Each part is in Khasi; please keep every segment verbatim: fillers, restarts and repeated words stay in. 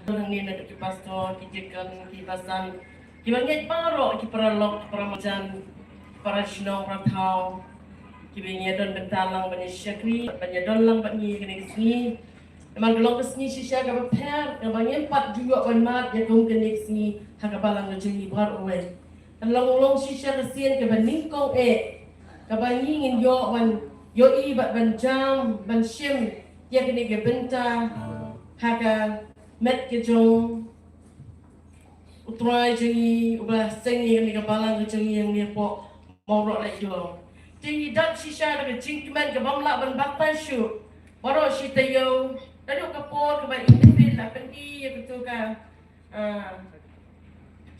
Hangne naduh ki pastor, ki deacon, ki basan, kiba ngeit baroh, ki paralok, ki paramarjan, para shnong, para thaw, kiba ngi ïa don bynta lang ban ïa shakri, ban ïa don lang bad ngi kane ka sngi. Namar ka long ka sngi shisha kaba pher, kaba ngim pat ju ïoh ban mad ïa kum kane ka sngi ha ka balang ka jong ngi baroh kawei. Kan long long shisha ka sien kaba nyngkong eh, kaba ngi ngin ïoh ban ïohi bad ban jam, ban shim ïa kane ka bynta ha ka met ka jong U Trai jong ngi, uba seng ïa kane ka balang ka jong ngi hangne hapoh Mawroh Laitdom. Te ngi dap shisha da ka jingkmen kaba ym lah ban batai shuh. Baroh shi taïew, naduh ka por kaba i David la pyni ïa kato ka, ah,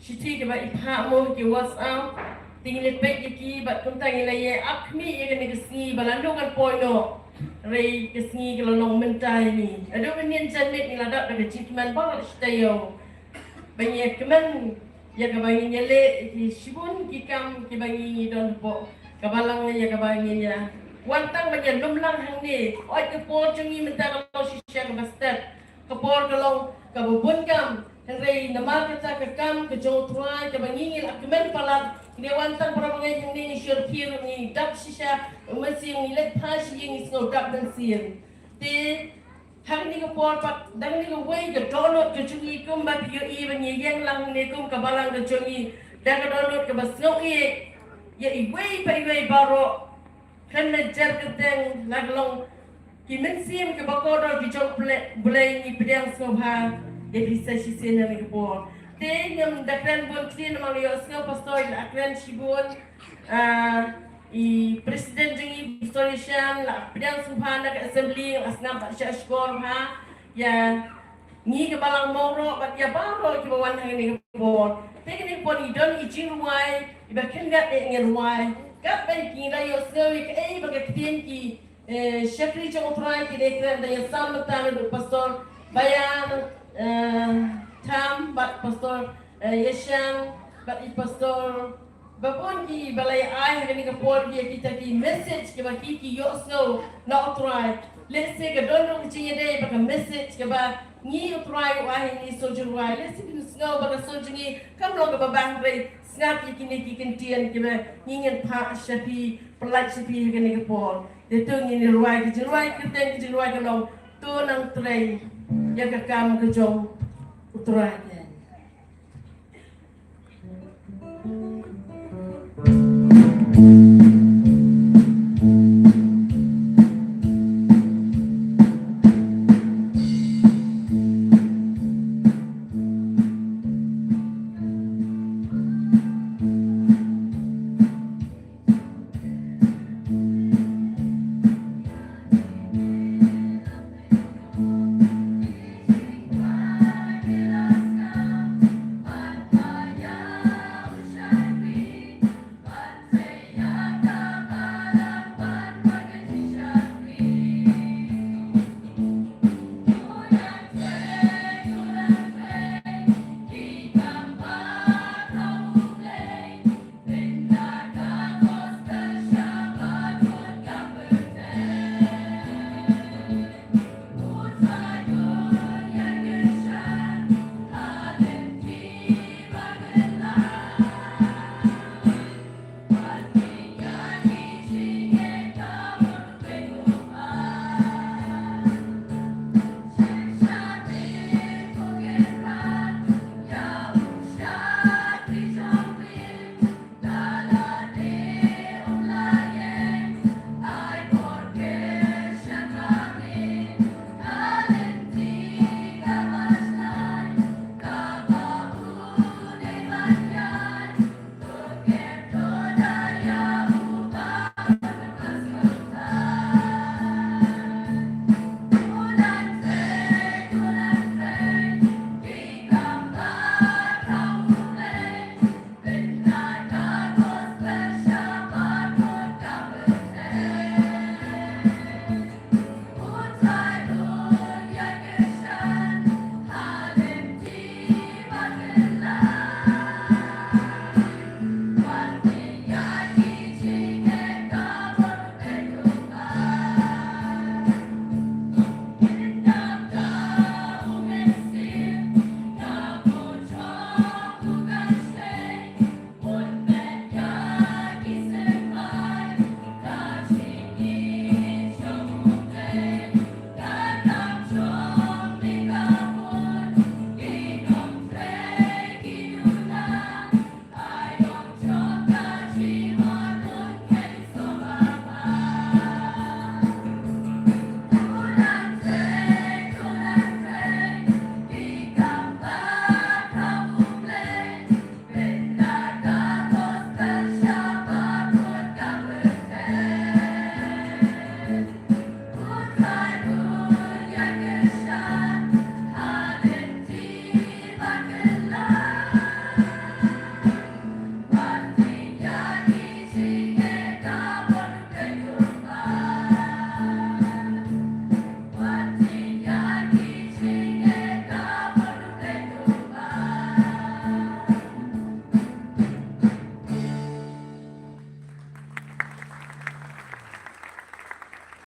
shithi kaba i phah mo ha ki WhatsApp. Te ngi la peit ïa ki bad kumta ngi la ïa ap khmih ïa kane ka sngi ba la lut kan poi noh. Hynrei ka sngi ka la long mynta ïa ngi. Haduh mynnin janmiet ngi la dap da ka jingkmen baroh shi taïew. Ba ngi ïa kmen ïa kaba ngin ïa leh ïa ki shibun ki kam kiba ngi ngi don hapoh ka balang, ïa kaba ngin ïa wan tang ban ïa lum lang hangne. Hooid, ka por jong ngi mynta ka long shisha kaba stet. Ka por ka long kaba bun kam. Hynrei namar kata ka kam ka jong U Trai kaba ngi ngi la kmen palat, ngi wan tang para bangeit hangne, ngi shyrkhei, ngi dap shisha mynsiem, ngi leit phai sha ïing, ngi sngew dap mynsiem. Te ha kane ka por pat, da kane kawei ka dohnud ka jong ngi kumba phi ïohi ba ngi ïeng lang hangne kum ka balang ka jong ngi, da ka dohnud kaba sngewieit ïa iwei pa iwei baroh. Khlem da jer kyrteng, la ka long ki mynsiem kiba kordor ki jong U Blei, Blei, ngi pdiang sngewbha ïa phi sa shisien ha kane ka por. Te ngim da kren bun, te namar ïohsngew pastor la kren shibun. Ah, i president jong ngi, Pastor Yashan, la pdiang sngewbha na ka assembly, la sngap bad shah shkor bha ïa ngi ka balang Mawroh bad ïa baroh kiba wan ha kane ka por. Te kane ka por ngi don i jingrwai iba khyndiat, eh, ngi rwai. Katba ngi la ïohsngew ïa kaei ba ka ktien ki, eh, shakri jong U Trai ki dei kren, da ïa sam mynta naduh Pastor Bayan, eh, Tham bad Pastor, eh, Yashan bad i Pastor Ba bun kiba la ïa ai ha kane ka por ïa kita ki message kiba ki, ki ïohsngew na U Trai. Lehse ka don ruh ka jingïadei bad ka message kaba ngi, U Trai u ai ha ngi sngewbha. Lehse phin sngew ba ka sngewbha jong ngi kam long kaba bang, hynrei sngap ïa kine ki kyntien kiba ngi ngin phah sha phi, pyllait sha phi ha kane ka por. Te to ngin ïa rwai ka jingrwai, ka kyrteng ka jingrwai ka long To Nang Trei ïa ka kam ka jong U Trai.